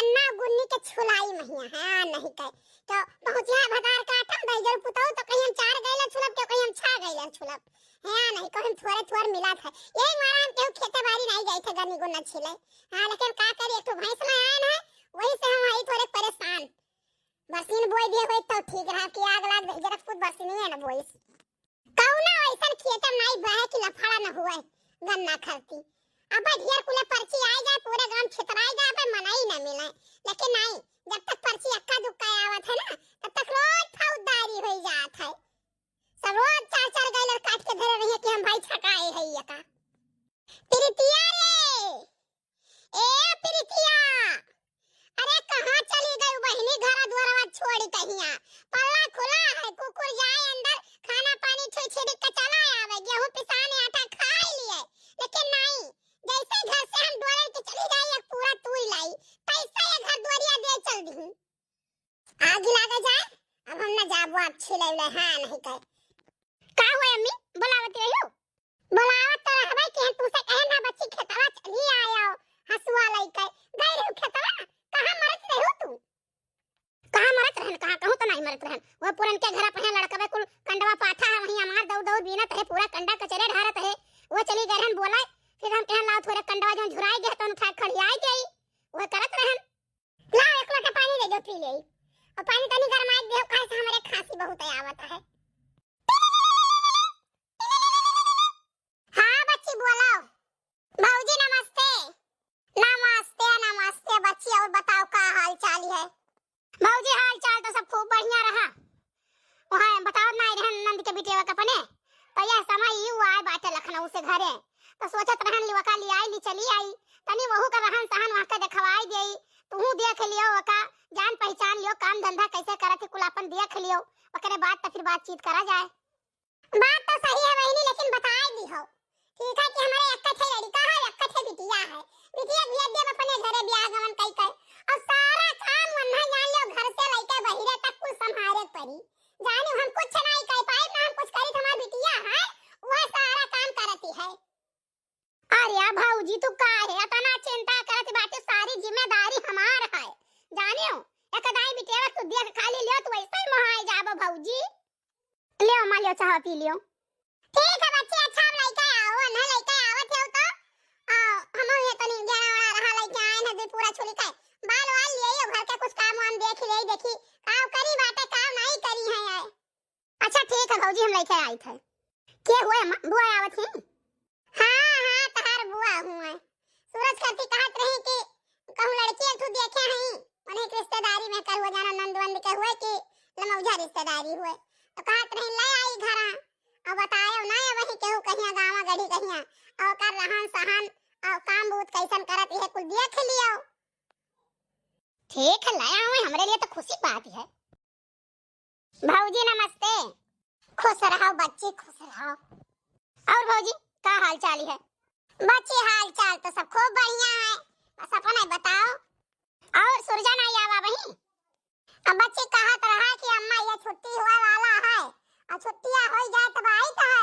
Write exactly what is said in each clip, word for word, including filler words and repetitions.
अन्ना गुन्नी के छुलाई महिया है, आ नहीं कहे। तो पहुँचिया भतार काटम, दहिजर पुतऊ, तो कहीं हम चार गैलन छुलब, तो कहीं हम छह गैलन छुलब। है, आ नहीं कहे, हम थोड़े थोड़ मिला था। यही मारा हम केहू खेते बारी नहीं गए थे, गन्नी गुन्ना छिले। हाँ, लेकिन का करी, एक ठो भैंस में आए ना, वही से हम आई थोड़े परेशान। बरसीन बोई दिए होई तो ठीक रहा कि आग लाग दहिजर खुद बरसीन ही है ना बोइस। कौनो ऐसन खेतम नाई बहे कि लफड़ा न हुए गन्ना खरती। अब ढेर कुले पर्ची आए जाए, पूरे गांव छितराए जाए, पे मनई न मिले। लेकिन नाई, जब तक पर्ची अक्का दुक्का आवत है ना, तब तक रोज फौजदारी होई जात है। सब रोज चार चार गैलन काट के धरे रहिए कि हम भाई छकाए है ये का। प्रीतिया रे, ए प्रीतिया, अरे कहाँ चली गई बहिनी, घर दुआरवा छोड़ी कहिया? पल्ला खुला है, कुकुर जाए अंदर, खाना पानी छुई छिड़क के चला आवे, गेहूं पिसाने आटा खाए लिए, लेकिन नहीं, जैसे घर से हम डोले के चली जाई, एक पूरा तूई लाई, तैसे ये घर दुआरिया दे चल दी। आगी लागे जाए, अब हम ना जाबो, आप छिले उले, हाँ नहीं कहे। का हुआ अम्मी, बुलावत रही हो? बुलावत तो रहबे कि हम तुमसे कहे ना बच्ची खेतवा चली आयो, हसुआ लइके। गई रहू खेतवा, कहाँ मरत रहू तू? कहाँ मरत रहन, कहाँ कहूँ तो नहीं मरत रहन। वो पुरनके घर अपने लड़कवे कुल कंडवा पाथा है, वहीं हमार दौड़ दौड़ बीनत है, पूरा कंडा कचरे ढारत है। वो चली गए रहन बोले, फिर हम कहन लाओ थोड़े कंडवा जो झुराई गए तो उठा खड़ियाई गई, वो करत रहन। लाओ एक लोटा पानी दे दो पी ले। और पानी तनी गरमाई दे, काहे से हमरे खांसी बहुत आवत है। हाँ बच्ची बोलो। भौजी नमस्ते। नमस्ते नमस्ते बच्ची, और बताओ का हाल चाल है? भौजी हाल चाल तो सब खूब बढ़िया रहा। वहाँ बताओ ना रहन नंद के बिटिया के अपने, तो यह समय यू आए बाटे लखनऊ से घरे, तो सोचत रहन लिवका ले आई, ले चली आई, तनी वहू का रहन सहन वहाँ का देखवाई देई, तुहू देख लियो ओका, जान पहचान लियो, काम धंधा कैसे करत ही कुल अपन देख लियो, ओकरे बाद तो फिर बातचीत करा जाए। बात तो सही है बहिनी, लेकिन बताए दी हो। ठीक है कि हमारे एक ठे लड़का है, एक ठे बिटिया है। बिटिया भेज देब अपने घरे ब्याह गवन कई कर। और सारा काम वन्हा जान लो, घर से लइके बहिरे तक कुल संभारे परी। जाने हम कुछ नहीं कर पाए, ना हम कुछ करी, हमार बिटिया है, वह सारा काम करती है। अरे भौजी, तू काहे इतना चिंता करत बाटे? सारी जिम्मेदारी हमार है, जानियो। एक दाई बिटिया तू देख खाली लियो, तू ऐसे ही मोहाए जाबो भौजी। लियो अम्मा, लियो, चाह पी लियो। ठीक है बच्ची, अच्छा, हम लइके आओ, ना लइके आवत हो तो, आ, हम ये तनी गेड़ा वेड़ा रहा लइके आए ना, दे पूरा छुली के। बाल वाल लिए, घर के कुछ काम वाम देख ले, देखी, काम करी बाटे, काम नहीं करी है ये। अच्छा ठीक है भौजी, हम लइके आई थे। के हुए अम्मा, बुआ आवत ही? हाँ, हाँ, तहार बुआ हुए। सूरज करती कहत रही कि कहूँ लड़की एक ठो देखे हई, उन्हें के रिश्तेदारी में कर हुए, जाना नंद वंद के हुए कि लमौझा रिश्तेदारी हुए। तो कहत रही ले आई घरा, और बतायो ना ये वही केहू कहिया गाँवा गढ़ी कहिया, और कर रहन सहन, और काम बूत कैसन करत, ये कुल देख लियो। ठीक है, ले आवे, हमरे लिए तो खुशी बात है। भौजी नमस्ते। खुश रहो बच्ची, खुश रहो। और भौजी, का हाल चाल है? बच्ची, हाल चाल तो सब खूब बढ़िया है, बस अपना बताओ। और सुरजा नहीं आवा वही? अब बच्ची कहत रहा कि अम्मा ये छुट्टी हुआ वाला है, और छुट्टिया हो जाए तब आई तो है।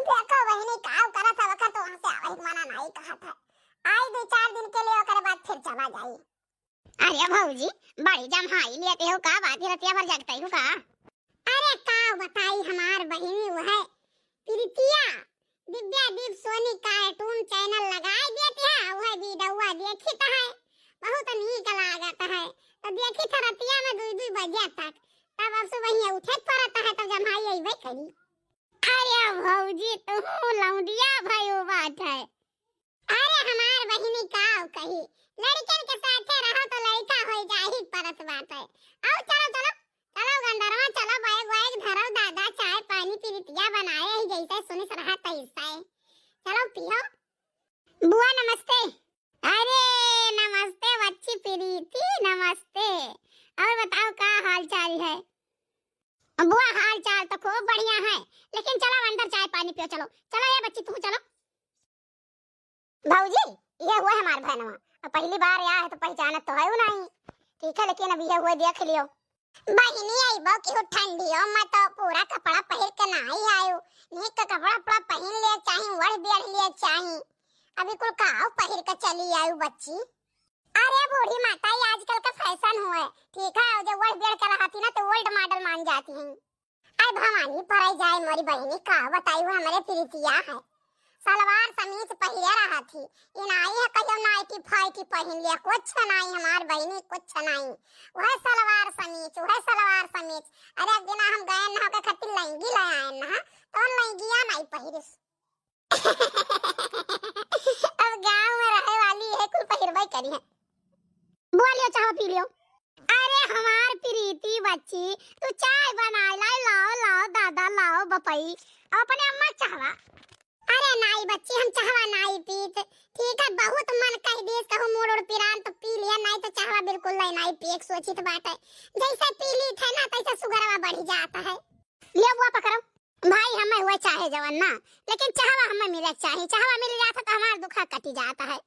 देखो बहिनी, का करत है, वकर तो वहाँ से आवे के मना नहीं कहत है, आई दो चार दिन के लिए, ओकरे बाद फिर चला जाई। अरे भौजी, बड़ी जम्हाई लेते हो का? बात ही रतिया भर जगते हो का? अरे का बताई हमार बहिनी, वह प्रीतिया दिव्या दीप सोनी cartoon channel लगाए देते हैं, वह वीडियोवा देखित है, बहुत नीक लागत है। तो देखित है रतिया में दुई दुई बजे तक, तब अब सुबह उठे पड़त है, तब जम्हाई अइबे करी। अरे भौजी, तू लौंडिया भयू बाटे। अरे हमार बहिनी का कही, लड़कन के साथे रहो तो लड़का हो जाही परत बाटे। आओ चलो, चलो, चलो गंडरवा, चलो बैग वैग धरो दादा, चाय पानी पीरितिया बनाए ही जैसे सुनिस रहा तैसे। चलो पियो। बुआ नमस्ते। अरे नमस्ते बच्ची प्रीति, नमस्ते। और बताओ का हाल चाल है? बुआ हाल चाल तो खूब बढ़िया है, लेकिन चलो अंदर चाय पानी पियो, चलो, चलो ये बच्ची तू चलो। भौजी, ये हुए हमार बहनवा, अब पहली बार आया है तो पहचानत तो है नहीं, ठीक है, लेकिन अब ये हुए देख लियो। बहिनी अइबो केहू ठंडियो में तो पूरा कपड़ा पहिर के नाही आयो, नीक के कपड़ा उपड़ा पहिन ले चाही, ओढ़ बेढ़ ले चाही। अभी कुल काव पहिर के चली आयु बच्ची। अरे बूढ़ी माता, ये आजकल का फैशन हुआ है, ठीक है, जब ओढ़ बेड़ के रहती ना तो ओल्ड मॉडल मान जाती हैं। अरे भवानी परे जाए मोरी बहिनी, का बताई, वो हमरे प्रीतिया है, सलवार समीज पहिरे रहत ही। ई नाई है कहियो नाइटी फाइटी पहिन लिया, कुछ नाई हमार बहिनी, कुछ नाई। वह सलवार समीज, वह सलवार समीज। अरे एक दिन हम गए ना, ओके खातिर लंगी ले आए ना, तो लंगिया नाई पहिरिस। अब गाँव में रहे वाली है, कुल पहिरबे करी है। बोलियो, चाह पी लियो। अरे हमार प्रीति बच्ची, तू चाय बनाए लाई, लाओ, लाओ दादा, लाओ बपई, अपने अम्मा चाहवा। अरे नाई बच्ची, हम चाहवा नाई पीत। ठीक है, बहुत मन कह दिस, कहूँ मूड़ उड़ पिरान तो पी लिया, नाई तो चाहवा बिल्कुल ले नाई पिए के सोचित बाटे। जैसे पी ली थे ना, तैसे सुगरवा बढ़ जाता है। लियो बुआ पकड़ो। भाई हमें हुआ चाहे जवन ना, लेकिन चाहवा हमें मिले के चाही, चाहवा मिल जाता तो हमार दुखा कटी जाता है।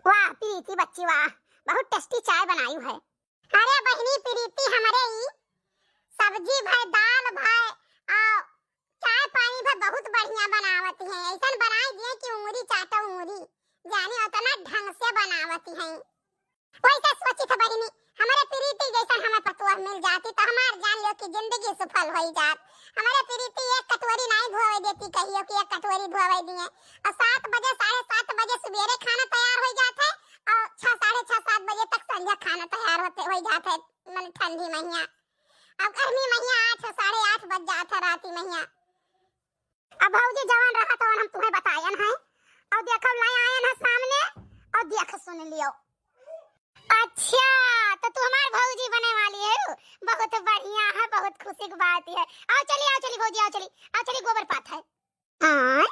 वाह प्रीति बच्ची वाह, बहुत टेस्टी चाय बनाई है। अरे बहिनी प्रीति, हमरे ई सब्जी भय, दाल भय, आ चाय पानी भय बहुत बढ़िया बनावत है। ऐसन बनाई दिए कि उंगली चाटो उंगली, जाने उतना ढंग से बनावत है। वैसे सोचित बहिनी, हमरे प्रीति जैसन हमें पतोह मिल जाती तो हमार जान लो कि जिंदगी सफल होई जात। हमरे प्रीति एक कटोरी नाई धोवे देती, कहियो कि एक कटोरी धोवे दिए। और सात बजे, साढ़े सात बजे सुबेरे खाना तैयार हो जात है और छह, साढ़े छह, सात बजे तक संझा खाना तैयार होते, हो जात है, मन ठंडी महिया। अब गर्मी महिया आठ, साढ़े आठ बज जात है राती महिया। अब भौजी जवन रहा तवन हम तुम्हें बतायन है, और देखो लाई आयन है सामने, और देख सुन लियो। अच्छा, तो तू हमार भौजी बने वाली है, बहुत बढ़िया है, बहुत खुशी की बात है। आओ चली, आओ चली भौजी, आओ चली, आओ चली, गोबर पाथ है। हाँ,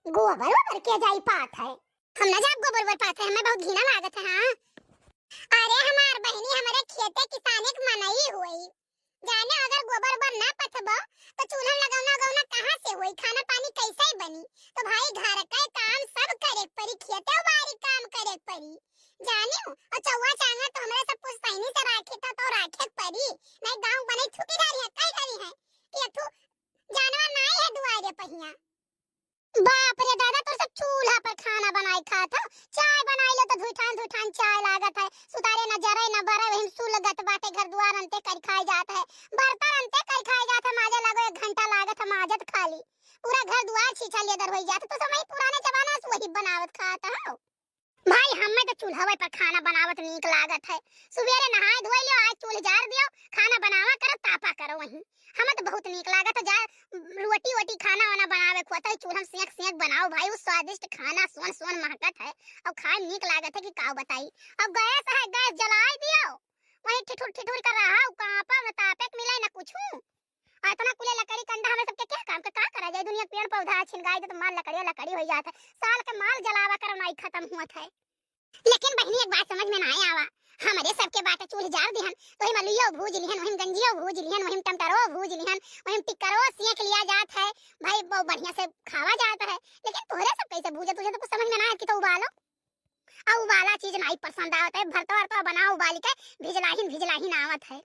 गोबर ओबर के जाई पाथ है? हम ना जाब गोबर ओबर पाथ है, हमें बहुत घिना लागत है। हाँ, अरे हमार बहिनी, हमरे खेते किसाने के मनई हुई, जाने अगर गोबर ओबर ना पथबो तो चूल्हा लगौना उगौना कहाँ से होई, खाना पानी कैसे बनी? तो भाई घर का काम सब करे के पड़ी, खेते बारी काम करे के पड़ी, जानियो। और चौवा चांगा तो हमरा सब कुछ सही से राखे था तो राखे के पड़ी, नहीं गाँव बने थूकी डारी है, कई डारी है कि एक ठो जानवर नाई है दुआरे पहिया। बाप रे दादा, तोर सब चूल्हा पर खाना बनाए खात हो, चाय बनाई लो तो धुठान धुठान चाय लागत है। सुतारे न जरे न बरे, वही सुलगत बाटे, घर दुआर अंते कर खाए जात है, बर्तन अंते कर खाए जात है, माजे लागो एक घंटा लागत है माजत खाली, पूरा घर दुआर छीछा लेदर होई जात है। तो सब वही पुराने जमाना से वही बनावत खात हो। भाई, हमें तो चूल्हवे पर खाना बनावत नीक लागत है। सुबेरे नहाए धोए लियो, आज चूल्ह जार दियो, खाना बनावा करो, तापा करो वहीं। हमें तो बहुत नीक लागत है, जा रोटी वोटी खाना वाना बनावे के होता है, चूल्हा में सेंक सेंक बनाओ भाई, वो स्वादिष्ट खाना सोन सोन महकत है और खाए नीक लागत है कि काव बताई। अब गैस है, गैस जलाए दियो, वहीं ठिठुर ठिठुर कर रहा, कांपा न तापे के मिले न कुछ। आ इतना कुले लकड़ी कंडा हमें सबके क्या काम के, का करा जाए? दुनिया के पेड़ पौधा छिनगाई दे तो माल लकड़िया लकड़ी हो जात है। साल के माल जलावा कर नाई खत्म हुआ था। लेकिन बहिनी एक बात समझ में ना आवा, हमरे सबके बाटे चूल्ह जार दिहन तो वही मलुइयो भूज लिहन, वही गंजियो भूज लिहन, वही टमटरो भूज लिहन, वही टिक्करो सेंक लिया जात है भाई, बहुत बढ़िया से खावा जात है। लेकिन तोहरे सब कैसे भूजे, तुझे तो कुछ समझ में ना आए कि तो उबालो। आ उबाला चीज नाई पसंद आवत है, भरता वरता बनाओ उबाली के, भिजलाहिन भिजलाहिन आवत है।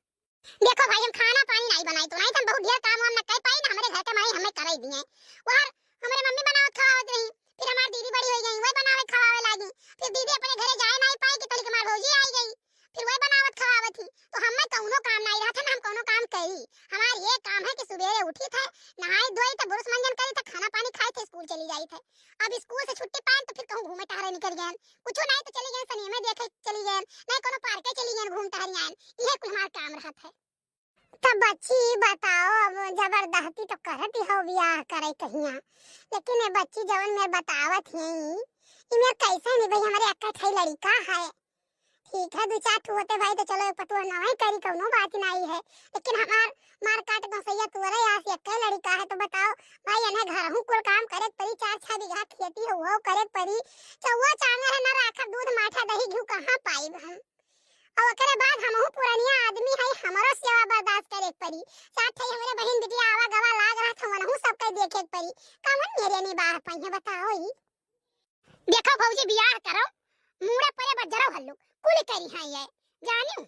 देखो भाई, हम खाना पानी नाई बनाई तो नाई तो हम बहुत ढेर काम वाम न कर पाई ना, हमरे घर के माई हमें कराई दिए। वहर हमरे मम्मी बनावत खवावत रही, फिर हमार दीदी बड़ी हो गई, वही बनावे खवावे लागी, फिर दीदी अपने घरे जाए नाई पाई कि तनिक हमार भौजी आई गई, फिर वही बनावत खवावत ही। तो हमें कौनो काम नाई रहत है ना हम कौनो काम करी। हमार ये काम है कि सुबेरे उठी थे, नहाई धोई थे, ब्रश मंजन करी थे, खाना पानी खाई थे, स्कूल चली जाई थे। अब स्कूल से छुट्टी पाए तो फिर कहूँ घूमे टहरे निकल गए, कुछ नाई तो चली गए सिनेमा देखे चली गए, नाई कोनो पार्के चली गए घूम टहरी आए, इहे कुल हमार काम रहत है। तब बच्ची बताओ, अब जबरदस्ती तो करत ही हो बियाह करे कहिया, लेकिन ये बच्ची जवन मैं बतावत ही, इमे कैसे नहीं भाई, हमारे अक्का ठई लड़का है, ठीक है, दो चार ठो होते भाई तो चलो एक पतुआ नवाई करी, कौनो बात नहीं है, लेकिन हमार मार काट गौसैया तुअरे आस एक लड़का है, तो बताओ भाई, इन्हें घर हूँ कुल काम करे परी, चार छह बीघा खेती है वो करे परी, चौवा चांगर है ना राखब, दूध माठा दही घी कहाँ पाई हम? और ओकरे बाद हमहू पुरनिया आदमी है, हमरो सेवा बर्दाश्त करे परी, साथ है हमरे बहिन बिटिया आवा गवा लाग रहा था, वनहू सबके देखे परी, कमन मेरे निबाह पाई है बताओ ही। देखो भौजी, बियाह करो, मूड़े परे बज्जरो हल्लू, कुल करी हैं ये, जानियो।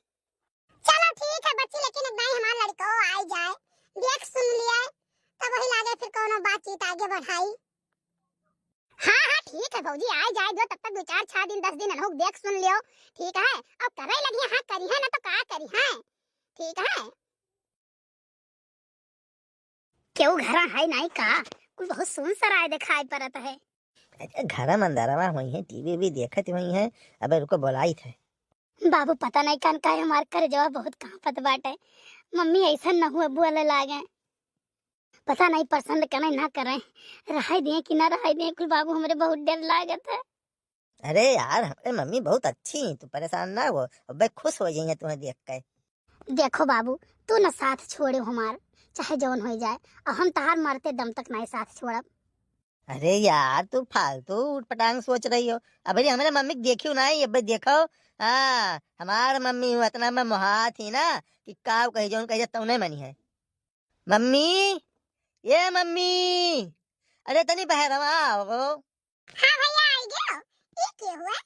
चलो ठीक है बच्ची, लेकिन एक दाई हमार लड़को आई जाए, देख सुन लिया, तब वही लागे फिर कोनो बातचीत आगे बढ़ाई। हाँ, हाँ, ठीक है भौजी, आए जाए दो, तब तक दो चार छह दिन, दस दिन अनहुक देख सुन लियो, ठीक है? अब करे लगी, हाँ, करी है ना तो का करी है, ठीक है? केहू घरा है नहीं का? कुल बहुत सुन सराय दिखाई पड़त है। अच्छा, घरा में अंदरवा हुई है, टीवी भी देखत हुई है। अबे रुको, बोलाई थे। बाबू, पता नहीं कान काहे हमार करेजवा बहुत कांपत बाटे। मम्मी ऐसा न हुए बोले लागे। पता नहीं पसंद करे ना करे, रहाई दिए कि ना रहाई दिए, कुल बाबू हमरे बहुत डर लागत है। अरे यार, हमरे मम्मी बहुत अच्छी हैं, तू परेशान ना हो, अबे खुश हो जाइए तुम्हें देख के। देखो बाबू, तू न साथ छोड़े हमार, चाहे जौन हो जाए, और हम तहार मरते दम तक नहीं साथ छोड़ब। अरे यार, तू फालतू उटपटांग सोच रही हो। अबे हमरे मम्मी के देखियो नहीं, अबे देखो, हाँ, हमार मम्मी हूँ, इतना मैं मोहात ही ना कि काव कही जौन कही तौने मनी है। मम्मी, ये मम्मी, अरे तनी बहरवा आओ। हाँ भैया, आई गयो। ई के हुआ?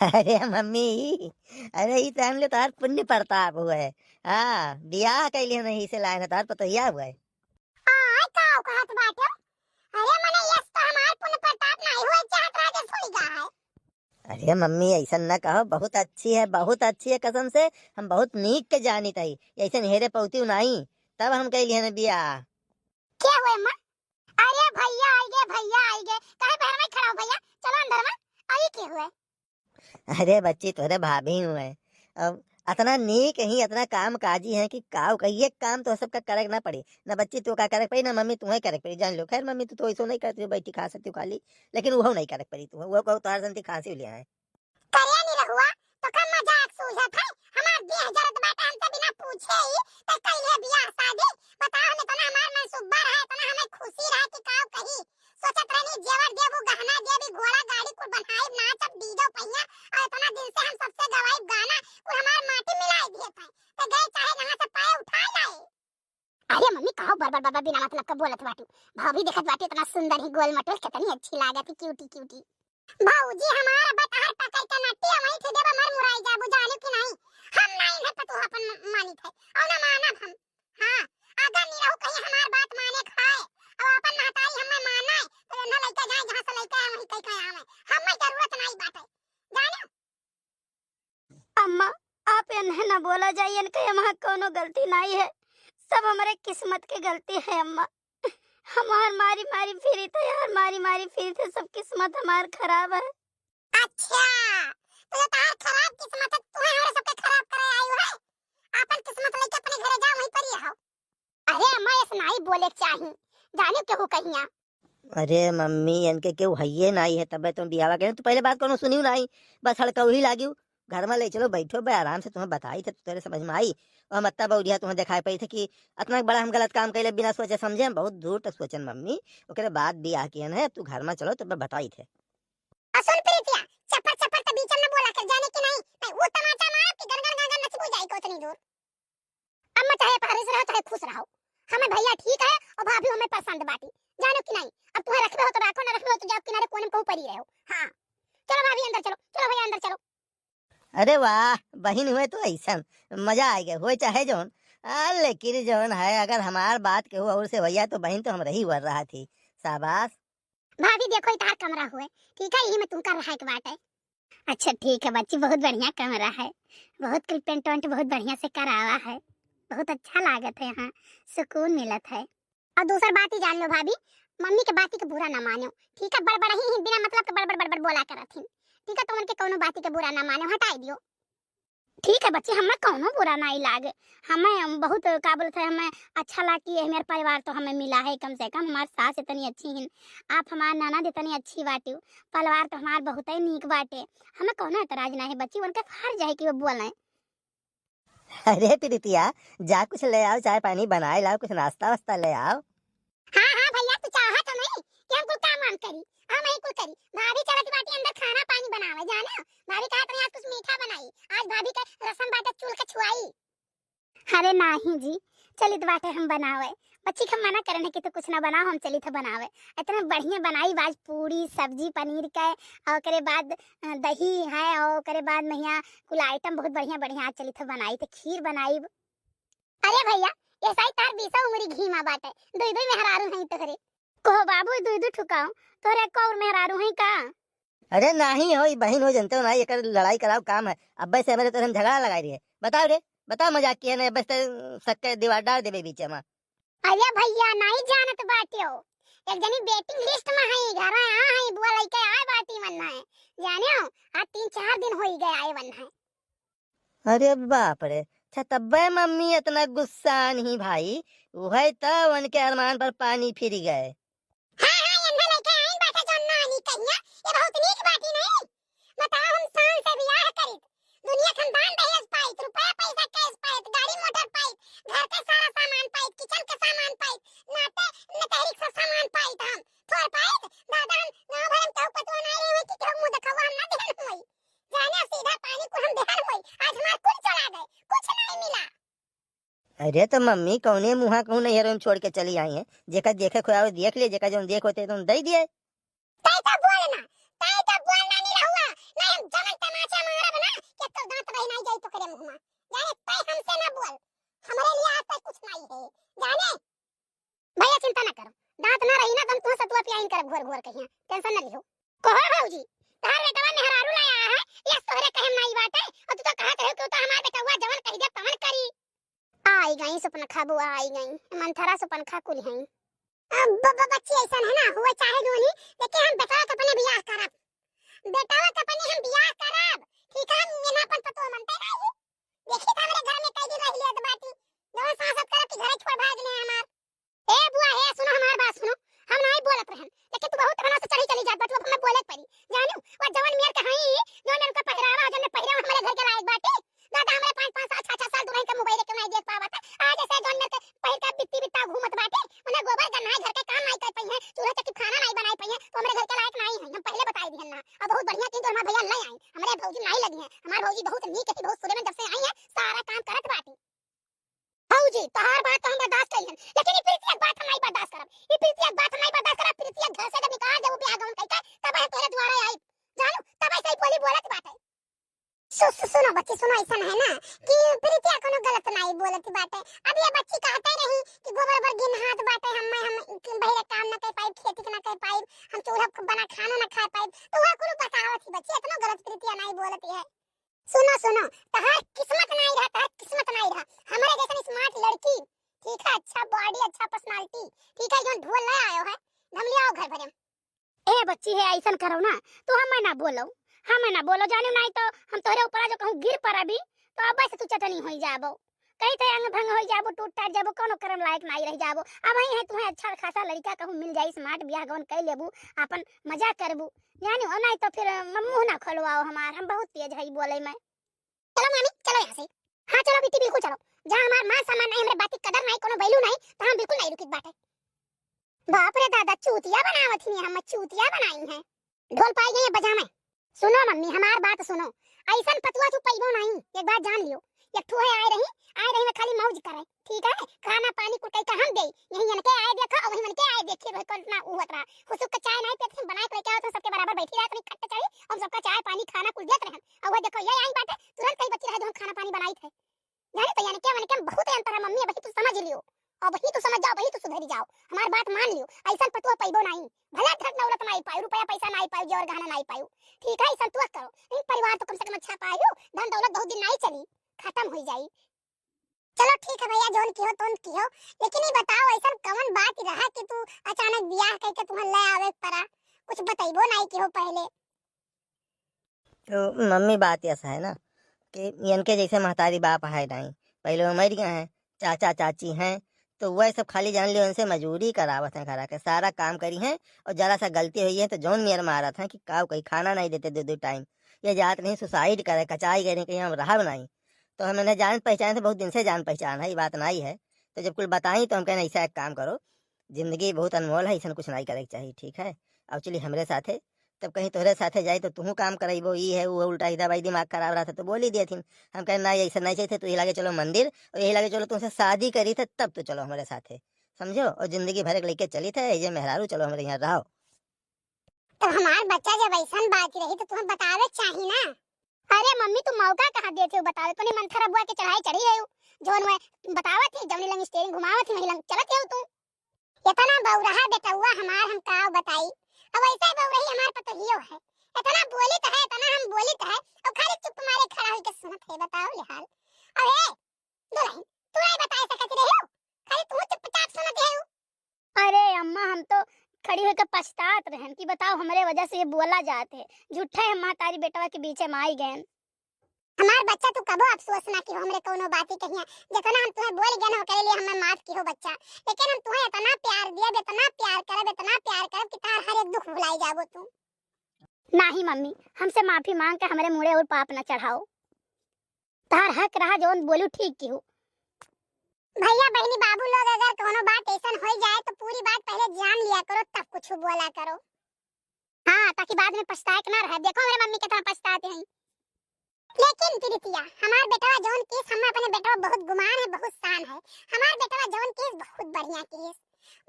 अरे मम्मी, अरे ई तो हमले तोहार पुण्य प्रताप हुआ है। हाँ, बियाह कैले नहीं से लाए ना तोहार पतोहिया हुआ है। आय, का कहत बाटे? अरे मने यस तो हमार पुण्य प्रताप नहीं हुआ, चाहत रहा जस होई गा है। अरे मम्मी, ऐसा न कहो, बहुत अच्छी है, बहुत अच्छी है, कसम से हम बहुत नीक के जानित हई, ऐसे हेरे पौती नहीं, तब हम कैली है ना बियाह। के हुए माँ? अरे भैया आई गे, भैया आई गे, काहे बाहर में खड़ा हो भैया? चलो अंदर में। अरे के हुए? अरे बच्ची, तोरे भाभी हुए, अब अतना नीक ही, अतना काम काजी है कि काव कही, एक काम तो सबका करे के ना पड़ी, ना बच्ची तू का करे के पड़ी, ना मम्मी तुम्हें करे के पड़ी, जान लो। खैर मम्मी, तू तो ऐसो नहीं करती हो, बैठी खा सकती हो खाली, लेकिन वो नहीं करे के पड़ी, तू वो कहू तोहार संती खांसी लिया है। करे नहीं रहुआ, तो का मजाक सूझत है? हमार देह जरत बाटे, हमसे बिना पूछे ही ते कैले बियाह शादी। बताओ, हम इतना हमार मन सुब्बा रहे, इतना हमें खुशी रहे कि काव कही। सोचत रहनी जेवर देबू, गहना देबी, घोड़ा गाड़ी कुल बनाई, नाचब, डीजे पहिया, और इतना दिन से हम सबसे गवाई गाना, कुल हमार माटी मिलाई दिए थे। ते गए चाहे जहाँ से पाए उठा लाए। अरे मम्मी, काव बर बर बर बर बिना मतलब का बोलत बाटू? भाभी देखत बाटी इतना सुंदर ही गोल मटोल, कितनी अच्छी लागत ही, क्यूटी क्यूटी। भौजी हमार बतहर पकड़ के नट्टी अमई थे देबा, मर मुराई जाबू, जाने कि नहीं? हम नहीं है पतोह अपन म-, मानित है, और ना मानब हम। हाँ, अगर निरहू कहीं हमार बात माने खाए, और अपन महतारी हमें माने, तो इन्हें लइका जाए, जहाँ से लइका आए, वहीं कहीं कहीं आवे। हमें जरूरत नहीं बाटे, जाने? अम्मा, आप इन्हें न बोला जाए, इनके यहाँ कौनो गलती नहीं है, सब हमारे किस्मत के गलती है अम्मा। हमार मारी मारी फिरी थे यार, मारी मारी फिरी थे, सब किस्मत हमार खराब है। अच्छा, तो ये तार खराब किस्मत है, तू हमारे सबके खराब करे आई है। आपन किस्मत लेके अपने घरे जाओ, वहीं पर ही रहो। अरे अम्मा, ऐसे नहीं बोले के चाही, जाने केहू कहिया। अरे मम्मी, इनके केहू हइये नाई है, तबे तुम बियावा के, तू पहले बात कोनो सुनियो नाई, बस हड़कौही लागियो। घर में ले चलो, बैठो बे आराम से, तुम्हें बताई थे तो तेरे समझ में आई। और मत्ता बौरिया तुम्हें दिखाई पड़ी थे कि इतना बड़ा हम गलत काम कैले बिना सोचे समझे, हम बहुत दूर तक सोचन मम्मी, ओकरे बाद बियाह कियन है। अब तू घर में चलो, तब बताई थे। और सुन प्रीतिया, चपर चपर तो बीच में बोला कर, जाने कि नहीं, नहीं वो तमाचा मारब कि गन गन गन गन नचबू जाई को उतनी दूर। अम्मा चाहे परहेज रहो, चाहे खुश रहो, हमें भैया ठीक है और भाभी हमें पसंद बाटी, जानो कि नहीं? अब तुम्हें रखबे हो तो रखो, ना रखबे हो तो जाओ किनारे कोने में कहूँ पड़ी रहो। हाँ, चलो भाभी अंदर चलो, चलो भैया अंदर चलो। अरे वाह, बहिन हुए तो ऐसन मजा आ गया, हुए चाहे जौन। आ, लेकिन जौन है, अगर हमार बात केहू और से भैया तो बहिन तो हम रही वर रहा थी। शाबाश। भाभी देखो, ई तार कमरा हुए, ठीक है, यही में तुमका रहे के बाटे। अच्छा ठीक है बच्ची, बहुत बढ़िया कमरा है, बहुत कुल पेंट वेंट बहुत बढ़िया से करावा है, बहुत अच्छा लागत है यहाँ, सुकून मिलत है। और दूसर बात ही जान लो भाभी, मम्मी के बाती के बुरा ना मानो, ठीक है? बड़बड़ ही, ही बिना मतलब के बड़बड़ बड़बड़ बोला करत ही, ठीक है? तो उनके कौनो बाती के बुरा ना मानो, हटाई दियो। ठीक है बच्ची, हमें कौनो बुरा नहीं लागे, हमें बहुत का बोलते हैं, हमें अच्छा लाग कि ये हमारे परिवार तो हमें मिला है, कम से कम हमारे सास इतनी अच्छी हैं, आप हमारे ननद इतनी अच्छी बाटी, परिवार तो हमार बहुत ही नीक बाटे, हमें कौनो एतराज नहीं है बच्ची, उनके फर्ज है कि वो बोलें। अरे प्रीतिया, जा कुछ ले आओ, चाय पानी बनाए लाओ, कुछ नाश्ता वास्ता ले आओ। हाँ, हाँ भैया, तू चाहत हो नहीं कि हम कुल काम वाम करी, हम यही कुल करी। भाभी चलत बाटी अंदर खाना पानी बनावे, जाने हो? भाभी कहत रही आज कुछ मीठा बनाई, आज भाभी के रसम बाटे चूल के छुआई। अरे नाही जी, चलित बाटे हम बनावे, बच्ची के मना करने कि तू कुछ ना बनाओ, हम चलित है बनावे। इतना बढ़िया बनाई आज पूरी सब्जी पनीर के, और ओकरे बाद अ, दही है, और ओकरे बाद महिया कुल आइटम बहुत बढ़िया बढ़िया आज चलित है बनाई, तो खीर बनाई। अरे भैया, ऐसा ही तार बीसा उंगरी घी मा बाटे, दुई दुई मेहरारू हैं तोहरे। कहो बाबू, दुई दुई ठुकाओ, तोहरे एक और मेहरारू हैं का? अरे नाही हो, ई बहिन हो, जनते हो ना, एकर लड़ाई कराओ काम है। अब्बे से हमरे तोरे हम झगड़ा लगाई रही है। बताओ रे, बताओ, मजाक किया ना, अब्बे से सक्के दीवार डाल देबे बीच में। अरे भैया, नाही जानत बाटियो, एक जनी waiting list में है, घर आ है, बुआ लइके आए बाटी मन है, जाने हो, आज तीन चार दिन होई गए आए वन है। अरे बाप रे, अच्छा तब्बे मम्मी इतना गुस्सा नहीं भाई, वही तो उनके अरमान पर पानी फिर गए। हाँ, हाँ, एन्हे लइके आइन बाटे जौन नानी कहिया, ये बहुत नीक बाटी नहीं। बताओ, हम शान से बियाह करित, दुनिया खानदान दहेज पाइत, रुपया पैसा cash पाइत, गाड़ी मोटर पाइत, घर के सारा सामान पाइत, kitchen के सामान पाइत, नाते नतहरी के सामान पाइत, हम थोर पाइत, दादा हम गाँव भर में केहू पतोह ना रहे होई कि केहू मुँह देखावा हम ना देहन होई। जाने सीधा पानी कुल हम देहन होई, आज हमार कुल चला गए, कुछ नहीं मिला। अरे तो मम्मी, कौने मुँहा कहूँ नैहर में छोड़ के चली आई हैं? जेकर देखे खोआवे देख लिए, जेकर जौन देख होते तो दे दिए। तै तो बोल ना, तै तो बोल ना निरहुआ, नहीं हम जवन तमाचा मारब ना, कि तो दांत रह नहीं जाई तोकरे मुँह में। जाने तै हमसे ना बोल, हमरे लिए आज तक कुछ नहीं है, जाने। भैया चिंता ना करो, दांत ना रही ना तो हम तुह सतुआ पियाइन करब घोर घोर कहिया, tension ना लिहो। कहो भौजी, तहार बेटवा मेहरारू लाया है, यस तोहरे कहे में नाई बाटे, और तू तो कहत रहो कि उ तो हमार बेटवा जवन कहि दे तवन करी। आई गई सुपनखा बुआ, आई गई। मंथरा सुपनखा कुल हैं। अब ब-, ब-, बच्ची ऐसन है ना, हुआ चाहे जो नहीं, लेकिन हम बेटवा के अपने बियाह करब। बेटवा के अपने हम बियाह करब। ठीक है, हम यहाँ अपन पतोह मनते नहीं। देखी तो हमरे घर में कई दिन रह लिया तो बाटी। जवन सास अब करब कि घरे छोड़ भाग ले हमार। ए बुआ, हे सुनो हमार बात सुनो, हम नाई बोलत रहन, लेकिन तू बहुत अपना से चढ़ी चली जात बा, तू अब हमें बोले के पड़ी, जानू, वो जवन मेर के हई, जवन मेर का पहिरावा, जवन मेर पहिरावा हमरे घर के लायक बाटे, दादा हमरे पाँच पाँच साल, छह छह साल दुल्हन के mobile के नाई देख पावत है, आज ऐसे जवन मेर के पहिर के बित्ती बित्ता घूमत बाटे, उन्हें गोबर गन्हाई घर के काम नाई कर पाई है, चूल्हा चक्की खाना नाई बनाई पाई है, तो हमरे घर के लायक नाई है, हम पहले बताई दिहन ना, अब बहुत बढ़िया चीज तो हमार भैया ले आई, हमरे भौजी नाई लगी है, हमार भौजी बहुत नीक है, बहुत सुरे में जब से आई है, सारा काम करत बाटी। भौजी, तोहार बात तो हम बर्दाश्त कइलन, लेकिन ई प्रीतिया के बात हम नाई बर्दाश्त करब। ई प्रीतिया के बात हम नाई बर्दाश्त करब। प्रीतिया के घर से जब निकाल देबू बियाह गवन कइके, तब हम तोहरे दुआरे आइब। जानू, तब ऐसे ही बोली बोलत बाटे। सु-, सु-, सुनो बच्ची, सुनो, ऐसन है ना कि प्रीतिया कोनो गलत नाई बोलत बाटे। अब ये बच्ची कहते रही कि गोबर ओबर गिन हाथ बाटे, हम, हम बहिरे काम ना कर पाइब, खेती के ना कर पाइब, हम चूल्हा बना खाना ना खा पाइब, तो वह कोनो बतावत ही बच्ची, इतना गलत प्रीतिया नाई बोलत है। सुनो, सुनो, तहार किस्मत नाई रहा, तहार किस्मत नाई रहा। हमरे जैसन smart लड़की, ठीक है, अच्छा body, अच्छा personality, ठीक है, जौन ढोल ले आयो है, धमलियाओ घर भरे में। ए बच्ची है, ऐसन करो ना, तू हमें ना बोलो, हमें ना बोलो, जानू, नाई तो हम तोहरे ऊपर जो कहूँ गिर पड़बी, तो अब से तू चटनी होई जाबो। कही थे अंग भंग होई जाबो, टूट टाट जाबो, कोनो करम लायक नाई रह जाबो। अब ही है तुम्हें अच्छा खासा लड़का कहूँ मिल जाई, smart, बियाह गवन कर लेबू, अपन मजा करबू, जानी हो, नाई तो फिर, अ, मुंह ना खोलवाओ हमार, हम बहुत तेज हई बोले में। चलो मामी, चलो यहाँ से। हाँ, चलो बिट्टी, बिल्कुल चलो। जहाँ हमार मान सम्मान नहीं, हमरे बात की कदर नहीं, कोनो value नहीं, तो हम बिल्कुल नहीं रुकित बाटे। बाप रे दादा, चूतिया बनावत ही, हम चूतिया बनाई हैं। ढोल पाई गई है बजा में। सुनो मम्मी, हमार बात सुनो, ऐसन पतुआ तू पैबो नहीं, एक बात जान लियो। एक ठो है आए रही, आए रही में खाली मौज करे, ठीक है, खाना पानी कुल कई का हम दे, यही इनके आए देखो और वही उनके आए देखिए, वही कौन इतना उहत रहा, हुसुक के चाय नहीं पीते, हम बनाए के लेके आवत, सबके बराबर बैठी रहत, अपनी खट चढ़ी, हम सबका चाय पानी खाना कुल देत रहन, और वह देखो ये आई बाटे, तुरंत कई बच्ची रहे जो हम खाना पानी बनाई थे, जाने तो यानी क्या, मैंने क्या बहुत अंतर है मम्मी, अब ही तू समझ लियो, अब ही तू समझ जाओ, अब ही तू सुधरी जाओ, हमार बात मान लियो, ऐसन पतुआ पैबो नहीं, भले धन दौलत नहीं पाई, रुपया पैसा नहीं पाई, जेवर गहना नहीं पाई, ठीक है, ऐसन तू करो, लेकिन परिवार तो कम से कम अच्छा पायो, धन दौलत बहुत दिन नहीं चली, खत्म हो जाई। चलो ठीक है भैया, जोन किहो तोन किहो, लेकिन ये बताओ ऐसा कवन बात रहा कि तू अचानक बियाह करके तुम्हें ले आवे के पड़ा, कुछ बतैबो नहीं किहो पहले। तो मम्मी, बात ऐसा है ना कि इनके जैसे महतारी बाप है नहीं, पहले वो मर गए हैं, चाचा चाची हैं, तो वह सब खाली जान लियो उनसे मजूरी करावत हैं, घर के सारा काम करी हैं, और जरा सा गलती हुई है तो जौन मेर मारत हैं कि काऊ कहीं खाना नहीं देते दो दो टाइम। ये जात नहीं, suicide करे, कचाई गए नहीं, कहीं हम रहब नहीं। तो हम इन्हें जान पहचान थे, बहुत दिन से जान पहचान है, ये बात नहीं है। तो जब कुल बताई तो हम कहने ऐसा एक काम करो, जिंदगी बहुत अनमोल है, ऐसा कुछ नहीं करे के चाहिए, ठीक है? अब चली हमरे साथे, तब कहीं तोहरे साथे जाई तो तुहू काम करइबो, ई है वो है, उल्टा सीधा भाई दिमाग खराब रहत है तो बोली दिए थिन। हम कहे ना, ऐसा नहीं चाहिए, तू यही लागे चलो मंदिर, और यही लागे चलो तुमसे शादी करी थे तब तो चलो हमारे साथे, समझो, और जिंदगी भर एक लेके चली थे, ये मेहरारू चलो हमारे यहाँ रहो। तो हमार बच्चा जब ऐसन बात रही तो तुम्हें बतावे चाही ना। अरे मम्मी, तू मौका कहाँ देते हो बतावे, तूने मंथरा बुआ के चढ़ाई चढ़ी है, जौन वह बतावत थी, जौनी लंग steering घुमावत थी, वही लंग चलत है तू। इतना बौरहा बेटउआ हमार, हम का बताई। अब ऐसा बौरही हमार पतोहियो है, इतना बोलित है, इतना हम बोलित है, और खाली चुप मारे खड़ा होके सुनत है। बताओ ले हाल। अबे दुल्हन, तू नहीं बताए सकत रहे हो, खाली तू चुपचाप सुनत है। अरे अम्मा, हम तो खड़ी होके पछतात रहन कि बताओ, हमरे वजह से ये बोला जात है। झूठे हम महतारी बेटवा के बीचे में आई गए। हमार बच्चा, तू कबो अफसोस ना किहो हमरे कौनो बात ही कहिया। जितना हम तुम्हें बोल गए ना, ओकरे लिए हमें माफ किहो बच्चा, लेकिन हम तुम्हें इतना प्यार दिया, इतना प्यार करब, इतना प्यार करब कि तार हर एक दुख भुलाई जाबो तू। नाही मम्मी, हमसे माफी मांग के हमरे मुड़े और पाप न चढ़ाओ। तार हक रहा, जौन बोलू ठीक किहो। भैया बहनी बाबू लोग, अगर कोनो बात ऐसन हो जाए तो पूरी बात पहले जान लिया करो, तब कुछ बोला करो। हाँ, ताकि बाद में पछताए के ना रहे। देखो हमरे मम्मी कितना पछतात हैं। लेकिन प्रीतिया, हमार बेटवा जौन केस, हम अपने बेटवा बहुत गुमान है, बहुत शान है। हमार बेटवा जौन केस बहुत बढ़िया केस,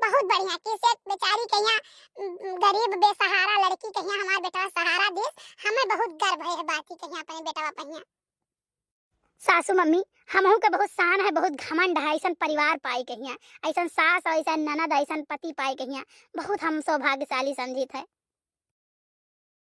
बहुत बढ़िया केस। एक बेचारी कहिया, उम, गरीब बेसहारा लड़की कहिया हमार बेटवा सहारा देस। हमें बहुत गर्व है बात ही कहिया अपने बेटवा पहिया। सासू मम्मी, हमहू के बहुत शान है, बहुत घमंड है, ऐसन परिवार पाई कहिया, ऐसन सास और ऐसन ननद, ऐसन पति पाई कहिया, बहुत हम सौभाग्यशाली समझित है।